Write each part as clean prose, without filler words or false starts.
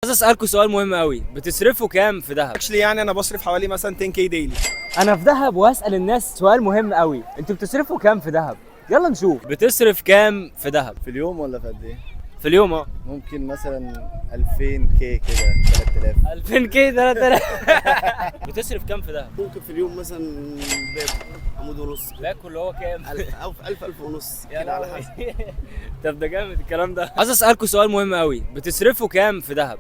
عايز اسالكم سؤال مهم قوي، بتصرفوا كام في دهب؟ actually يعني انا بصرف حوالي مثلا 10K daily. انا في دهب واسال الناس سؤال مهم قوي، انتوا بتصرفوا كام في دهب؟ يلا نشوف. بتصرف كام في دهب؟ في اليوم ولا في قد ايه؟ في اليوم اه. ممكن مثلا 2000 K كده، 3000. 2000 K، 3000. بتصرف كام في دهب؟ ممكن في اليوم مثلا باكو عمود ونص. باكو اللي هو كام؟ 1000 او 1000، 1000 ونص كده على حسب. طب ده جامد الكلام ده. عايز اسالكم سؤال مهم قوي، بتصرفوا كام في دهب؟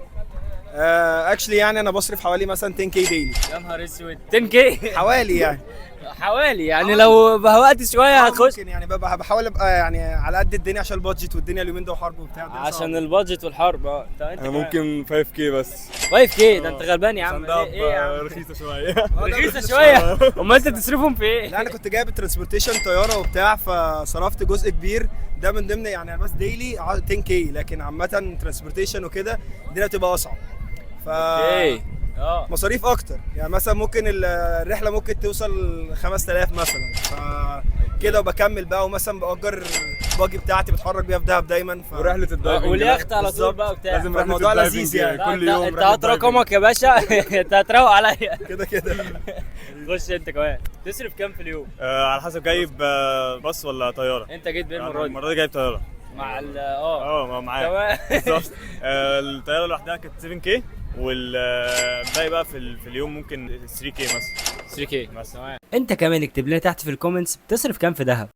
actually يعني انا بصرف حوالي مثلا 10K daily. يا نهار اسود، 10K؟ حوالي يعني. حوالي يعني، لو بهوقت شوية هتخش. ممكن يعني ببقى بحاول ابقى يعني على قد الدنيا عشان ال budget والدنيا اليومين ده وحرب وبتاع، الدنيا عشان صعبة. ال budget والحرب اه. طب انت انا كمان. ممكن 5K بس. 5K؟ ده انت غلبان يا عم. عشان دهب ايه يا عم؟ رخيصة شويه. رخيصة شويه؟ امال انت بتصرفهم في ايه؟ لا، انا كنت جايب ال transportation طيارة وبتاع، فصرفت جزء كبير ده من ضمن يعني بس daily 10K، لكن عامة transportation وكده الدنيا بتبقى اصعب، ف ايه اه. مصاريف اكتر، يعني مثلا ممكن الرحلة ممكن توصل 5000 مثلا، ف كده وبكمل بقى، ومثلا باجر buggy بتاعتي بتحرك بيها في دهب دايما، ف ورحله ال diving واليخت على طول بالظبط. بقى وبتاع. لازم رحله فالموضوع ال diving لذيذ يعني. لا، كل انت يوم انت رحلة هات diving. رقمك يا باشا، انت هتروق عليا. كده كده. خش انت كمان، تصرف كام في اليوم؟ على حسب، جايب باص ولا طياره؟ انت جيت بايه المرة دي؟ المرة دي جايب طياره. مع ال اه. اه ما معايا. تمام. بالظبط، الطيارة لوحدها كانت 7K، والباقي بقى في اليوم ممكن 3K مثلا. 3K. مثلا. تمام. انت كمان اكتب لنا تحت في ال comments بتصرف كام في دهب.